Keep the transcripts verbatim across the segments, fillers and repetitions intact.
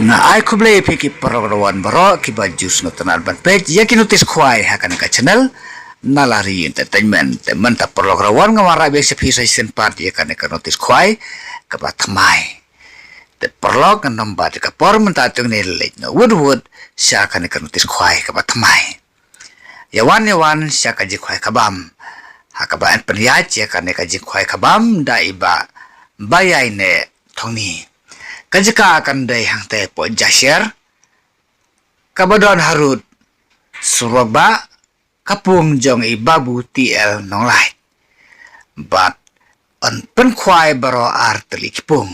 Nga ai khublei ïa phi ki paralok rawan baroh kiba ju sngewtynnat ban peit ïa ki notis khwai ha kane ka channel Nalari Entertainment. Te mynta paralok rawan nga wanrah biang sha phi sa shisien pat ïa kane ka notis khwai kaba thymmai. Te paralok, ngan ym bat ïa ka por mynta, to ngin ïa leit noh wut wut sha kane ka notis khwai kaba thymmai. Ïa wan, ïa wan sha ka jingkhwai kabam. Ha kaba yn pynïaid ïa kane ka jingkhwai kabam da i Bah Baiaineh Thongni. Ka jaka kan dei hangtei hapoh Jasher, kaba don harud surok ba ka pung jong i Babu T L Nonglait. Bad yn pynkhwai baroh ar tylli ki pung.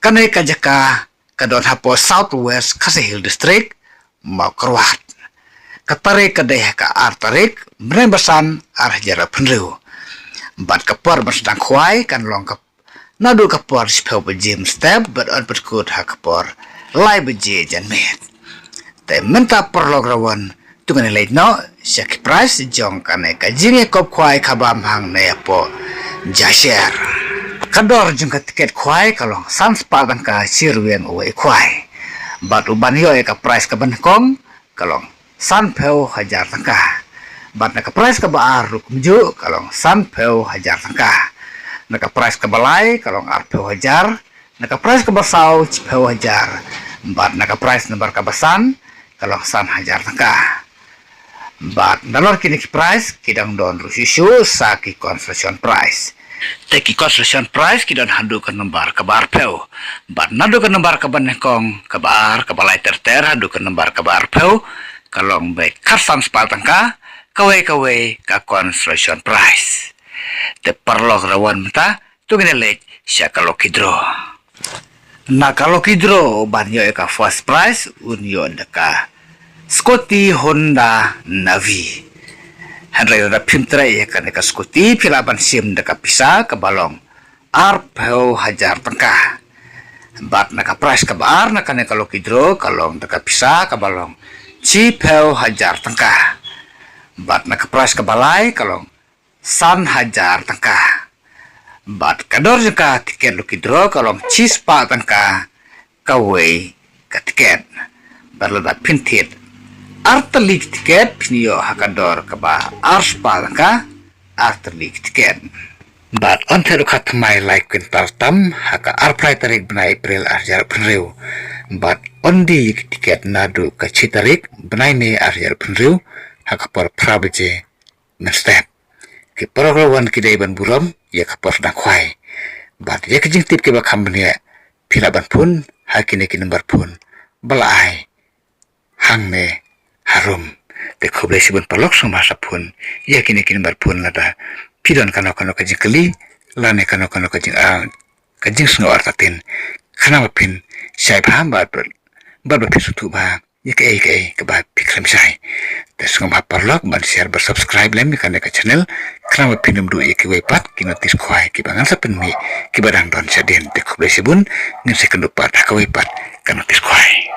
Kane ka jaka ka don hapoh South West Khasi Hills District, Mawkyrwat. Ka tarik ka dei ha ka ar tarik bnai ba san, ar hajar arphew hynriew. Bad ka por ban sdang khwai kan long ka naduh ka por shiphew baje mynstep bad yn pynkut ha ka por lai baje janmiet. Te mynta paralok rawan, to ngin ïa leit noh sha ki price jong kane ka jingïakop khwai kabam hangne hapoh Jasher. Ka dor jong ka tiket khwai ka long san spah tyngka shi rwiang uwei u khwai. Bad u ban ïoh ïa ka price kaba nyngkong ka long sanphew hajar tyngka. Bad na ka price kaba ar ruh kumjuh ka long sanphew hajar tyngka. Na ka price kaba lai ka long arphew hajar. Na ka price kaba saw shiphew hajar. Bad na ka price number kaba san ka long san hajar tyngka. Bad nalor kine ki price ki dang don ruh shuh shuh sa ki consolation prize. Te ki consolation prize ki don haduh ka nombar kaba arphew. Bad naduh ka nombar kaba nyngkong, kaba ar, kaba lai ter ter haduh ka nombar kaba arphew ka long beit khatsan spah tyngka, kawei kawei ka consolation prize. Te paralok rawan mynta, to ngin ïa leit sha ka lucky draw. Na ka lucky draw, ban ïoh ïa ka first prize un ïoh da ka scooty Honda Navi. Hynrei lada phim trei ïa kane ka scooty, phi lah ban shim da ka pisa kaba long arphew hajar tyngka. Bad na ka prize kaba ar na kane ka lucky draw ka long da ka pisa kaba long shiphew hajar tyngka. Bad na ka prize kaba lai ka long san hajar tyngka. Bad ka dor jong ka tiket lucky draw ka long shispah tyngka kawei ka tiket. Bad lada phin thied ar tylli ki tiket, phin ïoh ha ka dor kaba arspah tyngka ar tylli ki tiket. Bad yn thied ruh khatmai lai kwintal tam ha ka arphew lai tarik bnai April ar hajar arphew hynriew. Bad yn die ïa ki tiket naduh ka shi tarik bnai May ar hajar arphew hynriew ha ka por phra baje mynstep. Ki paralok rawan ki dei ban burom ïa ka por sdang khwai. Bad ïa ki jingtip kiba kham bniah, phi lah ban phone ha kine ki nombar phone ba la ai hangne harum. Te khublei shibun paralok, sngewbha sa phone ïa kine ki nombar phone lada phi don kano kano ka jingkylli lane kano kano ka jing, ah, ka jingsngew artatien. Khnang ba phin shai bha bad, bad ba phin sngewthuh bha ïa kaei kaei kaba phi khlem shai. Te sngewbha paralok ban share bad subscribe lem ïa kane ka channel, khnang ba phin ym duh ïa kiwei pat ki notis khwai kiba ngan sa pynmih kiba dang don shadien. Te khublei shibun, ngin sa ïakynduh pat ha kawei pat ka notis khwai.